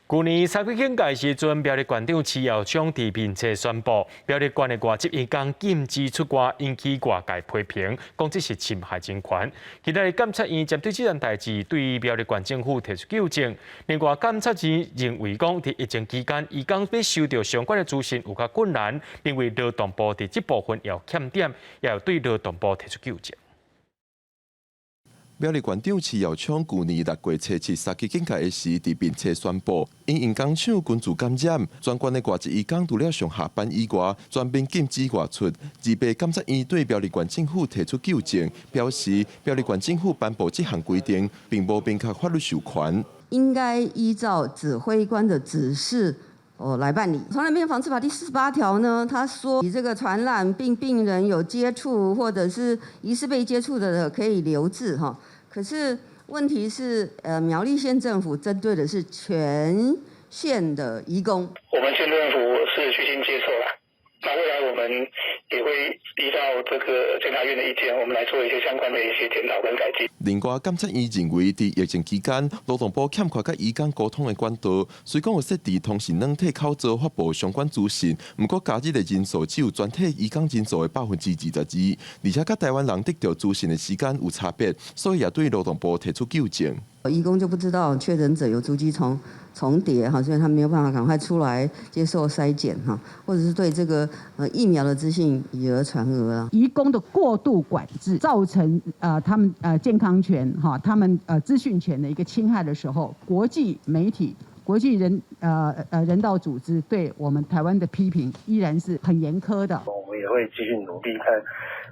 舊年三級警戒時陣，苗栗縣長徐耀昌佇面冊宣布，苗栗縣的外籍移工禁止出外，引起外界批評，講這是侵害人權。今仔日監察院針對這件代誌，對苗栗縣政府提出糾正。另外，監察院認為講，佇疫情期間，移工欲收著相關的資訊有較困難，認為勞動部佇這部分有欠點，也有對勞動部提出糾正。苗栗縣長徐耀昌舊年6月初7三級警戒的時，佇面冊宣布，因應工廠群聚感染，全縣的外籍移工除了上下班以外，全面禁止外出。28監察院對苗栗縣政府提出糾正，表示苗栗縣政府頒布這項規定，並無明確法律授權。應該依照指揮官的指示哦來辦理。傳染病防治法第48條呢，他說，與這個傳染病病人有接觸或者是疑似被接觸的，可以留置哈。可是問題是，苗栗縣政府針對的是全縣的移工。我們縣政府是虛心接受啦，那未來我們也會依照這個監察院的意見，我們來做一些相關的一些檢討跟改進。另外，監察院認為，佇疫情期間，勞動部欠缺佮移工溝通的管道，雖講有設置通訊軟體口罩發布相關資訊，毋過加入的人數只有全體移工人數的22%，而且佮台灣人得著資訊的時間有差別，所以也對勞動部提出糾正。移工就不知道確診者有足跡重疊哈，所以他沒有辦法趕快出來接受篩檢哈，或者是對這個疫苗的資訊以訛傳訛啊。移工的過度管制，造成他們健康權哈，他們資訊權的一個侵害的時候，國際媒體、國際人道組織對我們台灣的批評依然是很嚴苛的。我們也會繼續努力，看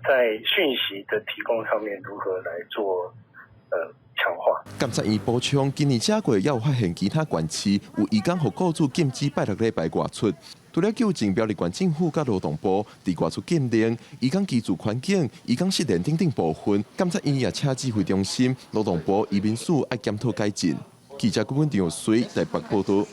在訊息的提供上面如何來做強化。監察院補充，今年這月也有發現其他縣市有移工予雇主禁止拜六禮拜外出。除了糾正苗栗縣政府佮勞動部佇外出禁令、移工居住環境、移工失聯等等部分，監察院也請指揮中心、勞動部移民署愛檢討改進。記者郭文張水台北報道。